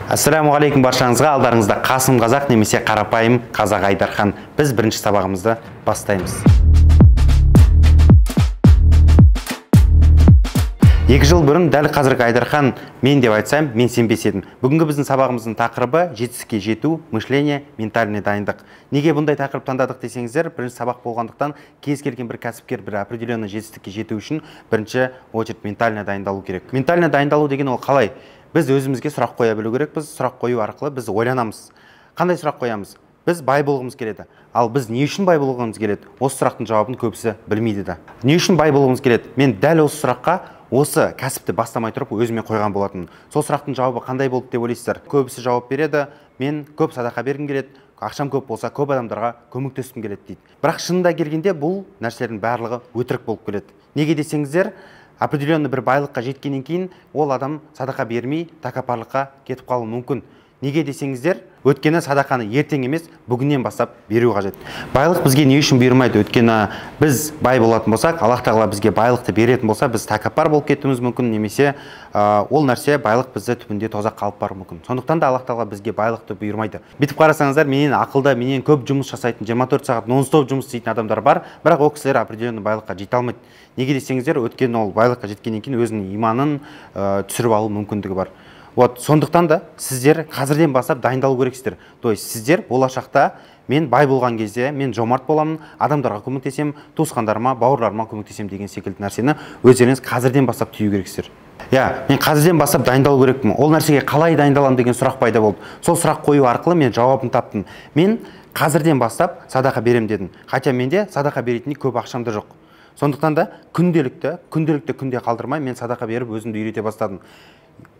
Ассаламу алейкум баршаңызға, алдарыңызда Қасым Қазақ немесе қарапайым қазақ Айдархан. Біз бірінші сабағымызды бастаймыз. 2 жыл бұрын дәл қазіргі Айдархан мен деп айтсам, мен сенбес едім. Бүгінгі біздің сабағымыздың тақырыбы жетістікке жету, мышление, ментальный дайындық. Неге бұндай тақырып таңдадық десеңіздер, бірінші сабақ болғандықтан кез келген бір кәсіпкер бір определенный жетістікке жету үшін бірінші очередь ментально дайындалу керек. Ментально дайындалу деген ол қалай? Біз өзімізге сұрақ қоя білу керекпіз. Сұрақ қою арқылы біз ойланамыз. Қандай сұрақ қоямыз? Біз бай болғымыз келеді. Ал біз не үшін бай болғымыз келеді? Осы сұрақтың жауабын көбісі білмейді да. Не үшін бай болғымыз келеді? Мен дәл осы сұраққа осы кәсіпті бастамай тұрып өзіме қойған болатынмын. Сол сұрақтың жауабы қандай болды деп ойлайсыздар? Көбісі жауап береді, мен көп садақа бергім келеді, ақшам көп болса көп адамдарға көмектескім келеді дейді. Бірақ шынында келгенде бұл нәрселердің барлығы өтірік болып келеді. Неге десеңіздер, определенный бір байлыққа жеткеннен кейін ол адам садақа бермей тәкаппарлыққа кетіп қалуы мүмкін. Неге десеңіздер, өйткені садақаны ертең емес, бүгіннен бастап беру қажет. Байлық бізге не үшін бұйырмайды? Өйткені біз бай болатын болсақ, Аллах тағала бізге байлықты беретін болса, біз тәкаппар болып кетуіміз мүмкін, немесе ол нәрсе байлық бізді түбінде тозаққа алып баруы мүмкін. Сондықтан да Аллах тағала бізге байлықты бұйырмайды. Бүйтіп қарасаңыздар, менен ақылды, менен көп жұмыс жасайтын, 24 сағат нон-стоп жұмыс істейтін адамдар бар, бірақ ол кісілер определенный байлыққа жете алмайды. Неге десеңіздер, өйткені ол байлыққа жеткеннен кейін өзінің иманын түсіріп алу мүмкіндігі бар. Вот, сондықтан да сіздер қазірден бастап дайындалу керексіздер. То есть сіздер болашақта мен бай болған кезде мен жомарт боламын, адамдарға көмектесемін, туысқандарыма, бауырларыма көмектесемін деген секілді нәрсені өздеріңіз қазірден бастап түю керексіздер. Иә, мен қазірден бастап дайындалу керекпін. Ол нәрсеге қалай дайындаламын деген сұрақ пайда болды. Сол сұрақ қою арқылы мен жауабын таптым. Мен қазірден бастап садақа беремін дедім. Хотя менде садақа беретіндей көп ақшам да жоқ. Сондықтан да күнделікті күнде қалдырмай мен садақа беріп өзімді үйрете бастадым.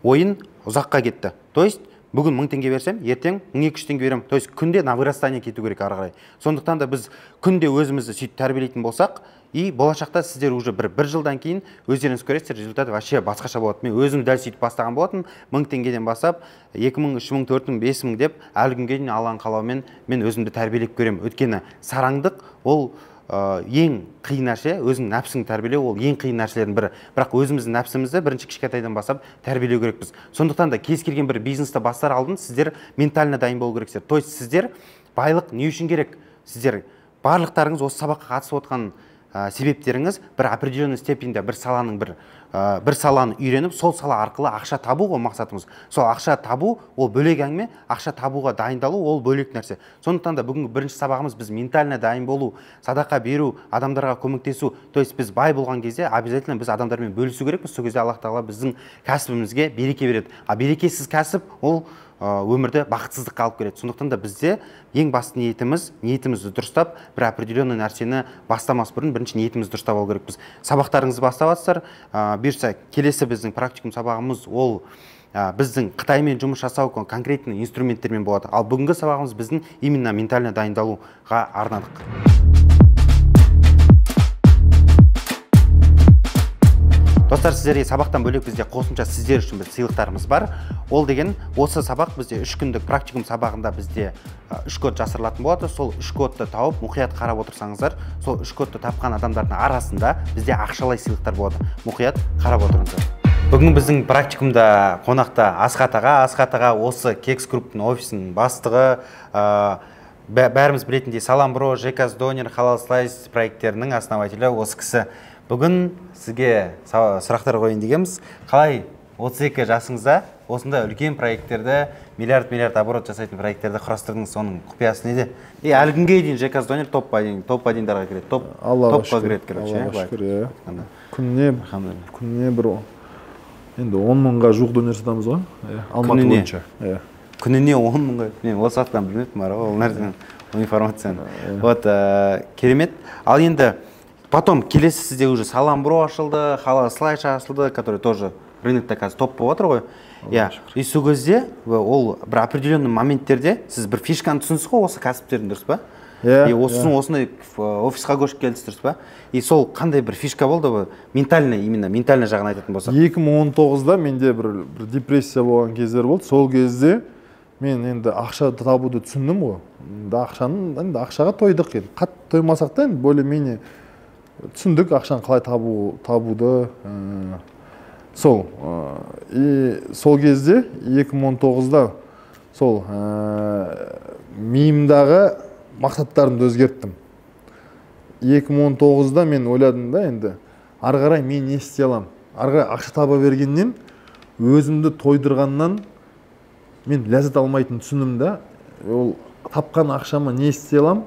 Ойын ұзаққа кетті. То есть бүгін 1000 теңге берсем, ертең 1200 теңге беремін. То есть күнде на вырастание кету керек ары қарай. Сондықтан да біз күнде өзімізді сөйтіп тәрбиелейтін болсақ, и болашақта сіздер уже бір жылдан кейін өздеріңіз көресіздер, результат вообще басқаша болады. Мен өзім дәл сөйтіп бастаған болатын, 1000 теңгеден бастап 2000, 3000, 4000, 5000 деп әлі күнге дейін Алланың қалауымен мен өзімді тәрбиелеп көремін. Өйткені сараңдық ол ең қиын нәрсе, өзіңнің нәпсіңді тәрбиелеу ол ең қиын нәрселердің бірі. Бірақ өзіміздің нәпсімізді бірінші кішкентайдан бастап тәрбиелеу керекпіз. Сондықтан да кез келген бір бизнесті бастар алдын сіздер ментально дайын болу керексіздер. То есть сіздер байлық не үшін керек? Сіздер барлықтарыңыз осы сабаққа қатысып отқан себептеріңіз бір определенный степенде бір саланың бір саланы үйреніп, сол сала арқылы ақша табу ғой мақсатымыз. Сол ақша табу ол бөлек әңгіме, ақша табуға дайындалу ол бөлек нәрсе. Сондықтан да бүгінгі бірінші сабағымыз біз ментально дайын болу, садақа беру, адамдарға көмектесу. То есть біз бай болған кезде обязательно біз адамдармен бөлісу керекпіз. Сол кезде Аллах тағала біздің кәсібімізге береке береді. А берекесіз кәсіп ол өмірді бақытсыздыққа алып келеді. Сондықтан да бізде ең басты ниетімізді дұрыстап, бір определенный нәрсені бастамас бұрын бірінші ниетімізді дұрыстап алу керекпіз. Сабақтарыңызды бастап жатсыздар, бұйырса келесі біздің практикум сабағымыз ол біздің Қытаймен жұмыс жасау конкретный инструменттермен болады. Ал бүгінгі сабағымыз біздің именно ментально дайындалуға арнадық. Достар, сіздерге сабақтан бөлек бізде қосымша сіздер үшін бір сыйлықтарымыз бар. Ол деген осы сабақ бізде 3 күндік практикум сабағында бізде 3 код жасырылатын болады. Сол 3 кодты тауып, мұқият қарап отырсаңыздар, сол 3 кодты тапқан адамдардың арасында бізде ақшалай сыйлықтар болады. Мұқият қарап отырыңыздар. Бүгін біздің практикумда қонақта Асхат аға. Асхат аға осы Кекс Групптың офисінің бастығы. Бәріміз білетіндей Салам Бро, Жеказ Донер, Халал Слайс проекттерінің основателі осы кісі. Бүгін сізге сұрақтар қояйын дегенбіз. Қалай 32 жасыңызда осындай үлкен проекттерді, миллиард-миллиард оборот жасайтын проекттерді құрастырдыңыз, соның құпиясы неде? И әлі күнге дейін Жеказ Донер топ 1-дарға кіреді, топқа кіреді, короче. Аллаға шүкір, иә. Күніне бір енді 10 мыңға жуық донер сатамыз ғой, Алматы бойынша. Күніне 10 мыңға, мен осы уақыттан білмеппін, ол нәрсені, ол информацияны. Вот, керемет. Ал енді потом келесі сізде уже Салам Бро ашылды, Халал Слайс ашылды, который тоже рынокта қазір топ болып отыр ғой. Иә, и сол кезде ол бір определенный моменттерде сіз бір фишканы түсінсіз ғой осы кәсіптердің, дұрыс па? Иә. И осындай офисқа көшіп келдіңіз, дұрыс па? И сол қандай бір фишка болды, ментально, именно ментально жағын айтатын болсақ? 2019-да менде бір депрессия болған кездер болды. Сол кезде мен енді ақша табуды түсіндім ғой. Енді ақшаға тойдық енді. Қатты тоймасақ та енді более-менее түсіндік ақшаны қалай табуды. Сол и сол кезде 2019-да сол миымдағы мақсаттарымды өзгерттім. 2019-да мен ойладым да, енді ары қарай мен не істей аламын? Ары қарай ақша таба бергеннен, өзімді тойдырғаннан мен ләззат алмайтынын түсіндім да. Ол тапқан ақшама не істей аламын,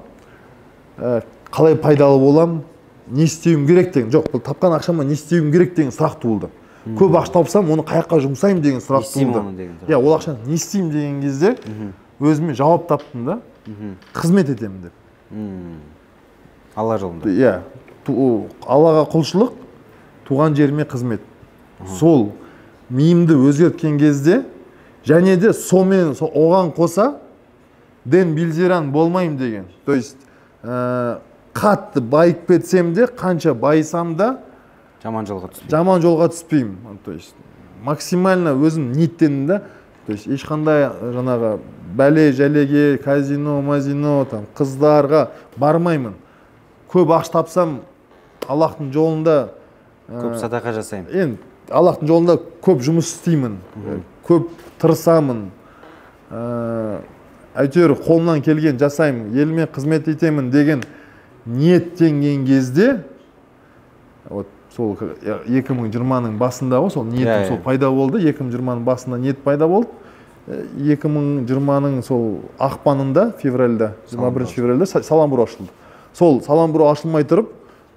қалай пайдалы боламын, не істеуім керек деген. Жоқ, бұл тапқан ақшама не істеуім керек деген сұрақ туылды. Көп ақша тапсам, оны қай жаққа жұмсаймын деген сұрақ туылды. Иә, ол ақшаны не істеймін деген кезде өзіме жауап таптым да, қызмет етемін деп. Алла жолында. Иә, Аллаға құлшылық, туған жеріме қызмет. Сол миымды өзгерткен кезде, және де сонымен оған қоса Дэн Билзерян болмаймын деген. То есть қатты байып кетсем де, қанша байысам да жаман жолға түспеймін. Жаман жолға түспеймін. То есть максимально өзім ниеттендім да. То есть ешқандай жаңағы бәле жәлеге, казино, мазино, там қыздарға бармаймын. Көп ақша тапсам, Аллахтың жолында көп садақа жасаймын. Енді Аллахтың жолында көп жұмыс істеймін, көп тырысамын. Әйтеуір қолымнан келген жасаймын, еліме қызмет етемін деген ниеттенген кезде, вот сол 2020-ның басында ғой, сол ниетім сол пайда болды. 2020-ның басында ниет пайда болды. 2020-ның сол ақпанында, февральда, 21 февральда Саламбро ашылды. Сол Саламбро ашылмай тұрып,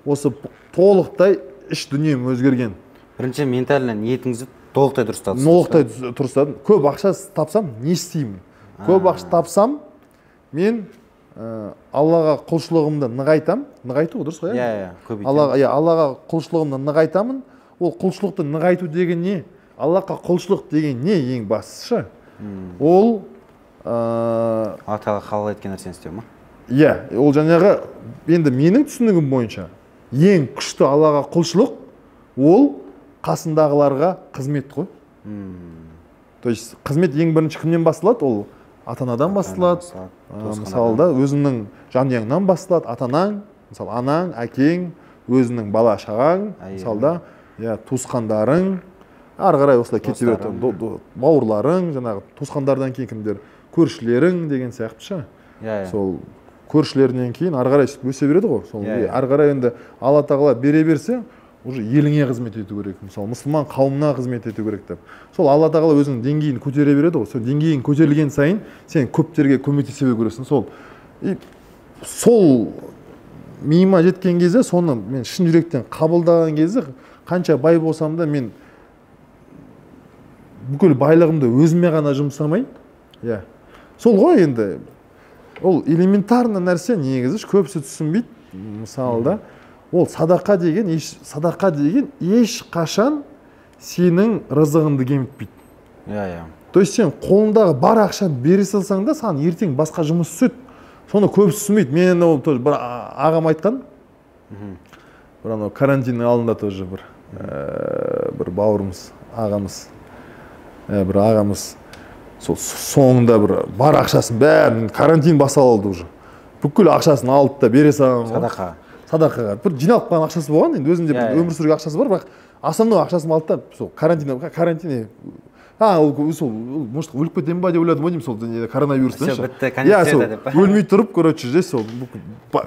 осы толықтай іш дүнием өзгерген. Бірінші ментально ниетіңізді толықтай дұрыстадыңыз. Толықтай дұрыстадым. Көп ақша тапсам, не істеймін? Көп ақша тапсам, мен Аллаға құлшылығымды нығайтам. Нығайту дұрыс қой, иә? Иә, иә, Аллаға құлшылығымды нығайтамын. Ол құлшылықты нығайту деген не? Аллаға құлшылық деген не ең бастысы? Ол Алла тағала халал еткен нәрсені істеу ма? Иә, ол жаңағы енді менің түсінігім бойынша ең күшті Аллаға құлшылық ол қасындағыларға қызмет қой. То есть қызмет ең бірінші кімнен басталады? Ол ата-анадан басталады. Мысалы да, өзіңнің жанұяңнан басталады. Ата-анаң, мысалы анаң, әкең, өзіңнің бала шағаң, мысалы да, иә, туысқандарың, ары қарай осылай кете береді. Бауырларың, жаңағы туысқандардан кейін кімдер, көршілерің деген сияқты ше. Сол көршілерінен кейін ары қарай өсе береді ғой. Сол ары қарай енді Алла тағала бере берсе, уже еліңе қызмет ету керек, мысалы мұсылман қауымына қызмет ету керек деп. Сол Алла тағала өзінің деңгейін көтере береді ғой. Сол деңгейін көтерілген сайын сен көптерге көмектесе бересің. Сол и сол миыма жеткен кезде, соны мен шын жүректен қабылдаған кезде, қанша бай болсам да мен бүкіл байлығымды өзіме ғана жұмсамай, иә. Сол ғой енді. Ол элементарный нәрсе негізі көбісі түсінбейді, мысалы да. Ол садақа деген, садақа деген ешқашан сенің рызығыңды кемітпейді. Иә, иә. То есть сен қолыңдағы бар ақшаны бере салсаң да, саған ертең басқа жұмыс түседі. Соны көбісі түсінбейді. Мен ол тоже бір ағам айтқан. Бір анау карантиннің алдында тоже бір бауырымыз, ағамыз, бір ағамыз сол соңында бір бар ақшасын бәрін, карантин басталды уже. Бүкіл ақшасын алды да бере салған. Садақа. Садақаға. Бір жиналып қалған ақшасы болған, енді өзінде бір өмір сүруге ақшасы бар, бірақ основной ақшасын алды да сол карантин, ол сол, может, өліп кетемін ба деп ойладым ғой деймін, сол коронавирустан. Всё, бітті, конец света деп. Өлмей тұрып, короче, же сол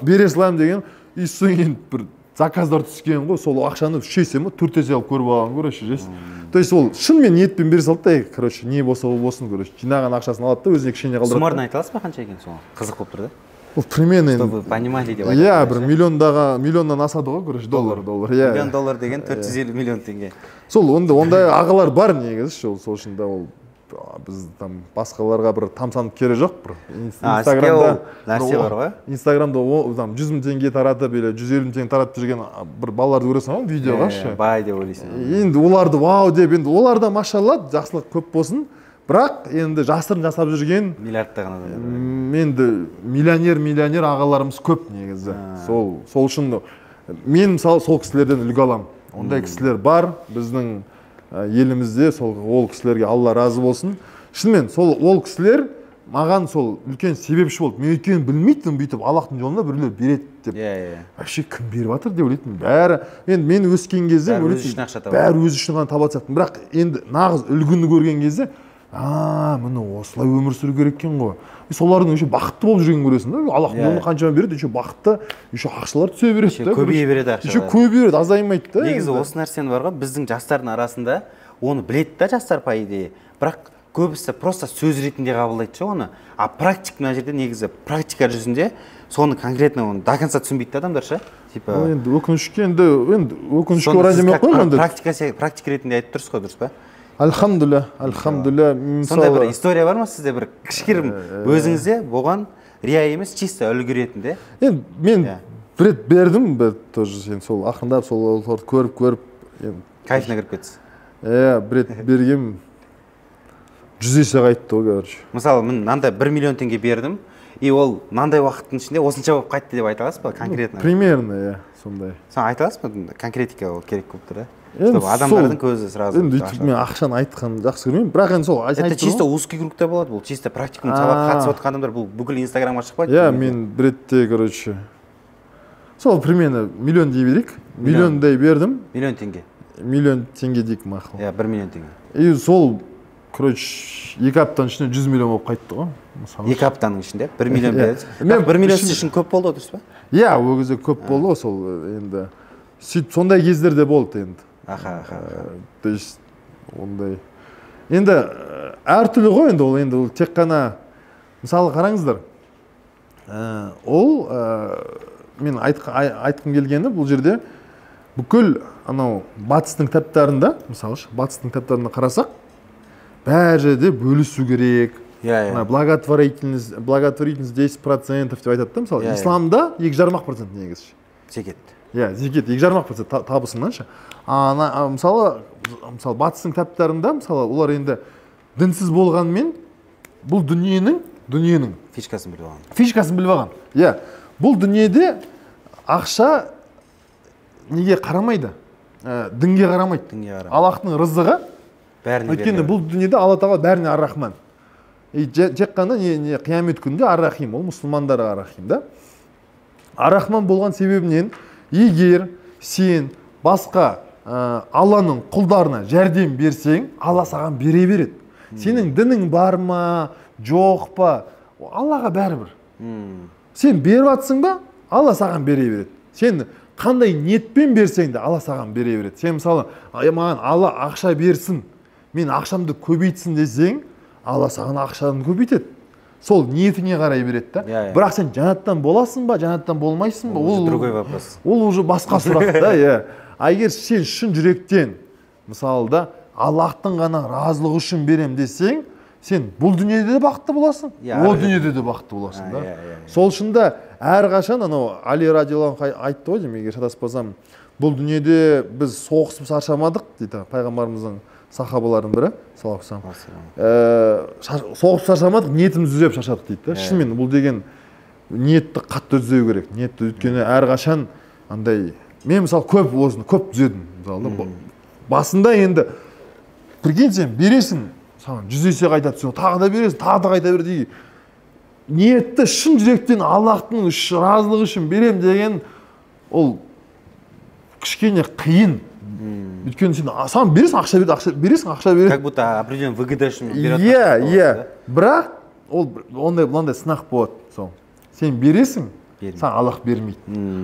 бере саламын деген, и содан кейін бір заказдар түскен ғой, сол ақшаны 3 есе ме, 4 есе алып көріп алған, короче, же. То есть ол шынымен ниетпен бере салды да, короче, не болса ол болсын, короче, жинаған ақшасын алады да өзіне кішкене қалдырады. Суммарно айта аласыз ба қанша екен сол? Қызық болып тұр да. Ол примерно енді. Чтобы понимали деп айтады. Иә, бір миллионнан асады ғой, короче, доллар, доллар. Иә. Миллион доллар деген 450 миллион теңге. Сол ондай ағалар бар негізі, сол үшін де ол біз там басқаларға бір тамсанып керегі жоқ бір. Инстаграмда нәрсе бар ғой. Инстаграмда там 100 мың теңге таратып или 150 мың теңге таратып жүрген бір балаларды көресің ғой видеоға ше. Бай деп ойлайсың. Енді оларды вау деп, енді оларда машалла жақсылық көп болсын. Бірақ енді жасырын жасап жүрген миллиардтаған адамдар. Енді миллионер ағаларымыз көп негізі. Сол үшін мен мысалы сол кісілерден үлгі аламын. Ондай кісілер бар біздің елімізде, сол ол кісілерге Алла разы болсын. Шынымен сол ол кісілер маған сол үлкен себепші болды. Мен өйткені білмейтінмін, бүйтіп Аллахтың жолында біреулер береді деп. Иә. Вообще кім беріп жатыр деп ойлайтынмын. Бәрі енді мен өскен кезде бәрі өзі үшін ақша табады. Бәрі өзі үшін ғана табатын сияқтымын. Бірақ енді нағыз үлгіні көрген кезде, міне осылай өмір сүру керек екен ғой. Солардың еще бақытты болып жүргенін көресің да. Аллахтың жолында қаншама береді, еще бақытты, еще ақшалар түсе береді да. Көбейе береді ақшалар. Еще көбейе береді, азаймайды да. Негізі осы нәрсені бар ғой, біздің жастардың арасында оны біледі да жастар по идее. Бірақ көбісі просто сөз ретінде қабылдайды ше оны. А практик мына жерде негізі практика жүзінде соны конкретно оны до конца түсінбейді да адамдар ше. Типа енді өкінішке енді өкінішке орай демей ақ қояйық енді. Практика ретінде айтып тұрсыз ғой, дұрыс па? Альхамдулилля, альхамдулилля. Сондай бір история бар ма сізде, бір кішігірім өзіңізде болған рия емес, чисто үлгі ретінде? Енді мен бір рет бердім, бір тоже сен сол ақырындап сол оларды көріп енді кайфына кіріп кетсіз. Иә, бір рет бергем 100 есе қайтты ғой, короче. Мысалы, мен мынандай 1 миллион теңге бердім, и ол мынандай уақыттың ішінде осынша болып қайтты деп айта аласыз ба конкретно? Примерно, иә, сондай. Соны айта аласыз ба? Конкретика ол керек болып тұр, да? Чтобы адамдардың көзі сразу. Енді өйтіп мен ақшаны айтқанды жақсы көрмеймін, бірақ енді сол Это чисто узкий кругта болады, бұл чисто практикум сабақ қатысып отқан адамдар, бұл бүкіл Инстаграмға шықпайды. Иә, мен бір ретте, короче, сол примерно миллион дей берейік, миллиондай бердім. Миллион теңге. Миллион теңге дейік мақұл. Иә, 1 миллион теңге. И сол, короче, 2 аптаның ішінде 100 миллион болып қайтты ғой. 2 аптаның ішінде 1 миллион берді. 1 миллион сіз үшін көп болды, дұрыс па? Иә, ол кезде көп болды ғой сол енді. Сөйтіп сондай кездер де болды енді. Аха. То есть ондай. Енді әртүрлі ғой енді ол, енді ол тек қана мысалы қараңыздар. Ол мен айтқым келгені бұл жерде бүкіл анау батыстың кітаптарында, мысалы, батыстың кітаптарына қарасақ, бәр жерде бөлісу керек. Иә. Благотворительность 10% деп айтады да, мысалы, исламда 2,5% негізі. Зекет. Иә, зекет 2,5% табысыңнан ше. Мысалы, батыстың кітаптарында, мысалы, олар енді дінсіз болғанмен бұл дүниенің фишкасын біліп алған. Фишкасын біліп алған. Иә. Бұл дүниеде ақша неге қарамайды? Дінге қарамайды. Дінге қарамайды. Аллахтың рызығы. Өйткені бұл дүниеде Алла тағала бәріне ар-Рахман. И тек қана не қиямет күнінде ар-Рахим, ол мұсылмандарға ар-Рахим да. Ар-Рахман болған себебінен егер сен басқа Алланың құлдарына жәрдем берсең, Алла саған бере береді. Сенің дінің бар ма, жоқ па, Аллаға бәрібір. Сен беріп атсың ба, Алла саған бере береді. Сен қандай ниетпен берсең де Алла саған бере береді. Сен мысалы, маған Алла ақша берсін, мен ақшамды көбейтсін десең, Алла саған ақшаны көбейтеді. Сол ниетіңе қарай береді да. Бірақ сен жәннаттан боласың ба, жәннаттан болмайсың ба, ол другой вопрос. Ол уже басқа сұрақ да, иә. А егер сен шын жүректен, мысалы да, Аллахтың ғана разылығы үшін берем десең, сен бұл дүниеде де бақытты боласың, ол дүниеде де бақытты боласың да. Сол үшін де әрқашан анау Али радиаллаху анху айтты ғой, егер шатаспасам, бұл дүниеде біз соғысып шаршамадық дейді пайғамбарымыздың сахабаларының бірі, саллаллаху алейхи вассалам. Соғысып шаршамадық, ниетімізді түзеп шаршадық дейді да. Шынымен бұл деген ниетті қатты түзеу керек. Ниетті, өйткені әрқашан андай, мен мысалы көп осыны көп түзедім мысалы. Басында енді прикинь, сен бересің, саған 100 есе қайта түседі, тағы да бересің, тағы да қайта бер дейді. Ниетті шын жүректен Аллахтың разылығы үшін берем деген ол кішкене қиын. Өйткені сен саған бересің, ақша береді, ақша бересің, ақша береді. Как будто определенный выгода үшін береді. Иә, иә. Бірақ ол ондай мынандай сынақ болады сол. Сен бересің, саған Аллах бермейді.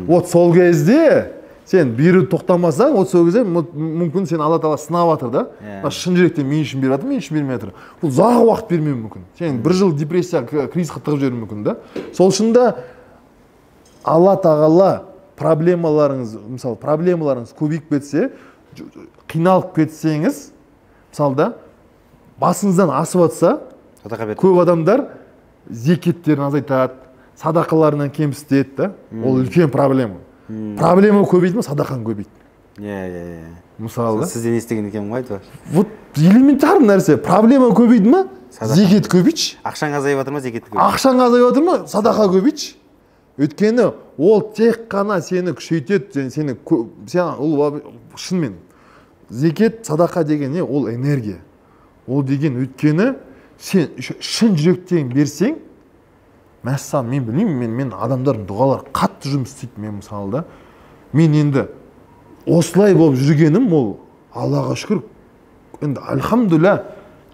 Вот сол кезде сен беру тоқтамасаң, вот сол кезде мүмкін сен Алла тағала сынап жатыр да. Мына шын жүректен мен үшін беріп жатыр, мен үшін бермей жатыр. Бұл ұзақ уақыт бермеуі мүмкін. Сен бір жыл депрессия, кризисқа тығып жіберуі мүмкін да. Сол үшін де Алла тағала проблемаларыңыз, мысалы, проблемаларыңыз көбейіп кетсе, қиналып кетсеңіз, мысалы да, басыңыздан асып атса, көп адамдар зекеттерін азайтады, садақаларынан кемсітеді да. Ол үлкен проблема. Проблема көбейді ме, садақаң көбейді. Иә. Мысалы, сізден естіген екенмін ғой айтып. Вот элементарный нәрсе, проблема көбейді ме, зекет көбейтші. Ақшаң азайып жатыр ма, зекет көбейт. Ақшаң азайып жатыр ма, садақа көбейтші. Өйткені ол тек қана сені күшейтеді, сені сен ол шынымен зекет, садақа деген не? Ол энергия. Ол деген өйткені Сен шын жүректен берсең, мәссаған, мен білмеймін, мен адамдардың дұғалары қатты жұмыс істейді мен мысалы да. Мен енді осылай болып жүргенім ол Аллаға шүкір. Енді альхамдулилля,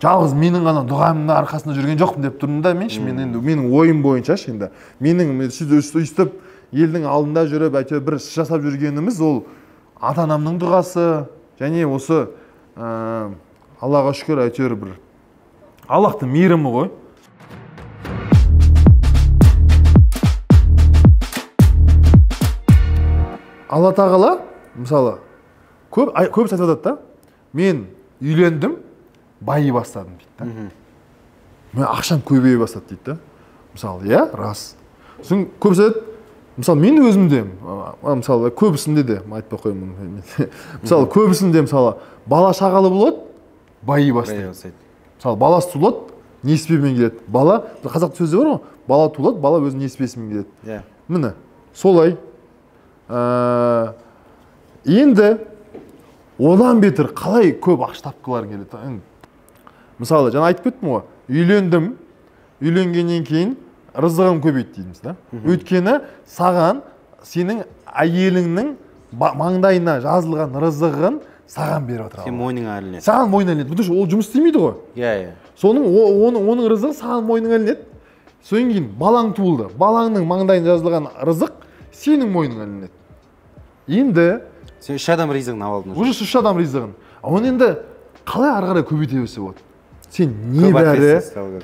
жалғыз менің ғана дұғамның арқасында жүрген жоқпын деп тұрмын да мен, мен енді менің ойым бойынша енді менің өйстіп елдің алдында жүріп әйтеуір бір іс жасап жүргеніміз ол ата-анамның дұғасы және осы Аллаға шүкір әйтеуір бір Аллахтың мейірімі ғой. Алла тағала мысалы көбісі айтып жатады да, мен үйлендім, байи бастадым дейді да. Мен ақшам көбейе бастады дейді да. Мысалы, иә, рас. Сосын көбісі айтады, мысалы мен өзімде, мысалы көбісінде де айтпай қояйын. Мысалы көбісінде мысалы бала шағалы болады, байи бастайды. Мысалы баласы туылады, несібемен келеді. Бала, қазақта сөзі бар ғой, бала туылады, бала өзінің несібесімен келеді. Иә. Міне, солай. Енді одан бетер қалай көп ақша тапқыларың келеді? Мысалы, жаңа айтып кеттім ғой, үйлендім, үйленгеннен кейін рызығым көбейді дейміз да. Өйткені саған, сенің әйеліңнің маңдайына жазылған рызығын саған беріп отырады. Сен мойныңа ілінеді. Саған мойныңа ілінеді. Потому что ол жұмыс істемейді ғой. Иә, иә. Соның оның рызығы саған мойныңа ілінеді. Содан кейін балаң туылды. Балаңның маңдайына жазылған рызық сенің мойныңа ілінеді. Енді сен үш адам ризығын алып алдың. Уже үш адам ризығын. Оны енді қалай ары қарай көбейте берсе болады? Сен небәрі,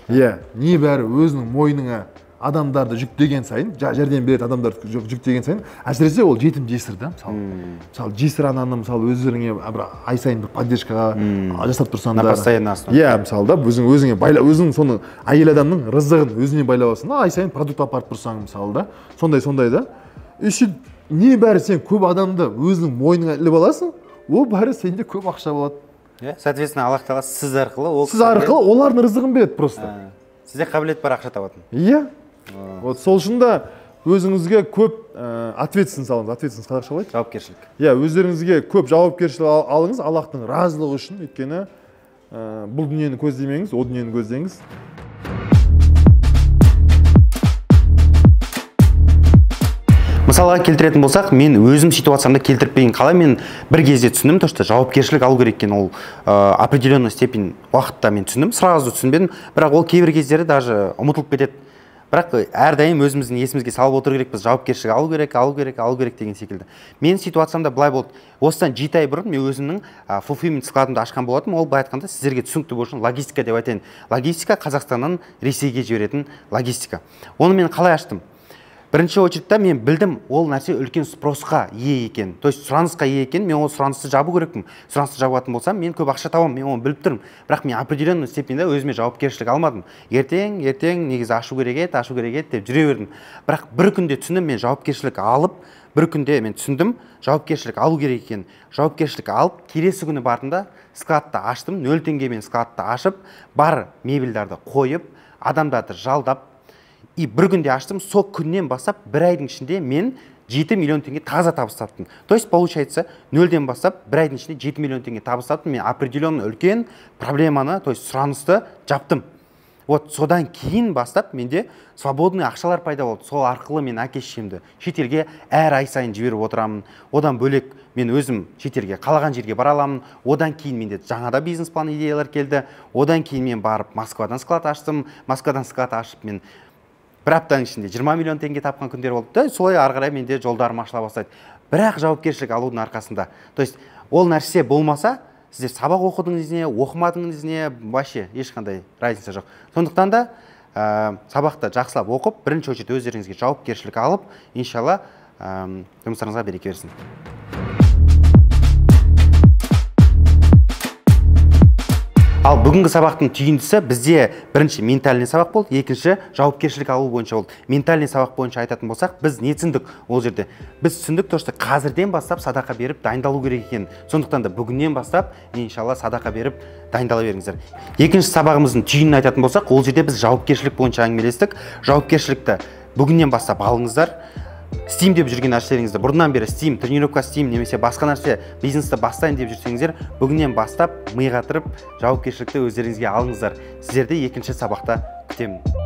иә, небәрі өзінің мойныңа адамдарды жүктеген сайын, жәрдем беретін адамдарды жүктеген сайын, әсіресе ол жетім жесір да, мысалы. Мысалы, жесір ананы, мысалы, өздеріңе бір ай сайын бір поддержкаға жасап тұрсаңдар. На постоянной основе. Иә, мысалы да, өзің өзіңе байла, өзің соның әйел адамның рызығын өзіне байлап алсаң, ай сайын продукт апарып тұрсаң, мысалы да, сондай-сондай да. И сөйтіп небәрі сен көп адамды өзінің мойныңа іліп аласың, ол бәрі сенде көп ақша болады. Иә, соответственно, Аллах тағала сіз арқылы ол сіз арқылы олардың рызығын береді просто. Сізде қабілет бар ақша табатын. Иә. Вот сол үшін де өзіңізге көп ответственность алыңыз. Ответственность қазақша қалай? Жауапкершілік. Иә, өздеріңізге көп жауапкершілік алыңыз Аллахтың разылығы үшін, өйткені бұл дүниені көздемеңіз, о дүниені көздеңіз. Мысалға келтіретін болсақ, мен өзім ситуациямды келтіріп берейін. Қалай мен бір кезде түсіндім, то что жауапкершілік алу керек екен, ол определенный степень уақытта мен түсіндім, сразу түсінбедім, бірақ ол кейбір кездері даже ұмытылып кетеді. Бірақ әрдайым өзіміздің есімізге салып отыру керекпіз, жауапкершілік алу керек, алу керек, алу керек деген секілді. Менің ситуациямда былай болды. Осыдан 7 ай бұрын мен өзімнің fulfillment складымды ашқан болатынмын. Ол былай айтқанда сіздерге түсінікті болу үшін логистика деп айтайын. Логистика Қазақстаннан Ресейге жіберетін логистика. Оны мен қалай аштым? Бірінші очередьте мен білдім, ол нәрсе үлкен спросқа ие екен. То есть сұранысқа ие екен, мен ол сұранысты жабу керекпін. Сұранысты жабатын болсам, мен көп ақша табамын, мен оны біліп тұрмын. Бірақ мен определенный степенде өзіме жауапкершілік алмадым. Ертең, ертең негізі ашу керек еді, ашу керек еді деп жүре бердім. Бірақ бір күнде түсіндім, мен жауапкершілік алып, бір күнде мен түсіндім, жауапкершілік алу керек екен. Жауапкершілік алып, келесі күні бардым да, складты аштым, 0 теңгемен складты ашып, бар мебельдарды қойып, адамдарды жалдап, и бір күнде аштым, сол күннен бастап бір айдың ішінде мен 7 миллион теңге таза табыс таптым. То есть получается, нөлден бастап бір айдың ішінде 7 миллион теңге табыс таптым. Мен определенный үлкен проблеманы, то есть сұранысты жаптым. Вот содан кейін бастап менде свободный ақшалар пайда болды. Сол арқылы мен әке шешемді шетелге әр ай сайын жіберіп отырамын. Одан бөлек мен өзім шетелге қалаған жерге бара аламын. Одан кейін менде жаңада бизнес-план идеялар келді. Одан кейін мен барып Москвадан склад аштым. Москвадан склад ашып мен бір аптаның ішінде 20 миллион теңге тапқан күндер болды да, солай ары қарай менде жолдарым ашыла бастайды. Бірақ жауапкершілік алудың арқасында. То есть ол нәрсе болмаса, сіздер сабақ оқыдыңыз не, оқымадыңыз не, вообще ешқандай разница жоқ. Сондықтан да сабақты жақсылап оқып, бірінші очередь өздеріңізге жауапкершілік алып, иншалла жұмыстарыңызға береке берсін. Ал бүгінгі сабақтың түйіндісі бізде бірінші ментальный сабақ болды, екінші жауапкершілік алу бойынша болды. Ментальный сабақ бойынша айтатын болсақ, біз не түсіндік ол жерде? Біз түсіндік, то что қазірден бастап садақа беріп дайындалу керек екенін. Сондықтан да бүгіннен бастап иншалла садақа беріп дайындала беріңіздер. Екінші сабағымыздың түйінін айтатын болсақ, ол жерде біз жауапкершілік бойынша әңгімелестік. Жауапкершілікті бүгіннен бастап алыңыздар. Істеймін деп жүрген нәрселеріңізді бұрыннан бері істеймін, тренировка істеймін немесе басқа нәрсе, бизнесті бастайын деп жүрсеңіздер, бүгіннен бастап ми қатырып, жауапкершілікті өздеріңізге алыңыздар. Сіздерді екінші сабақта күтемін.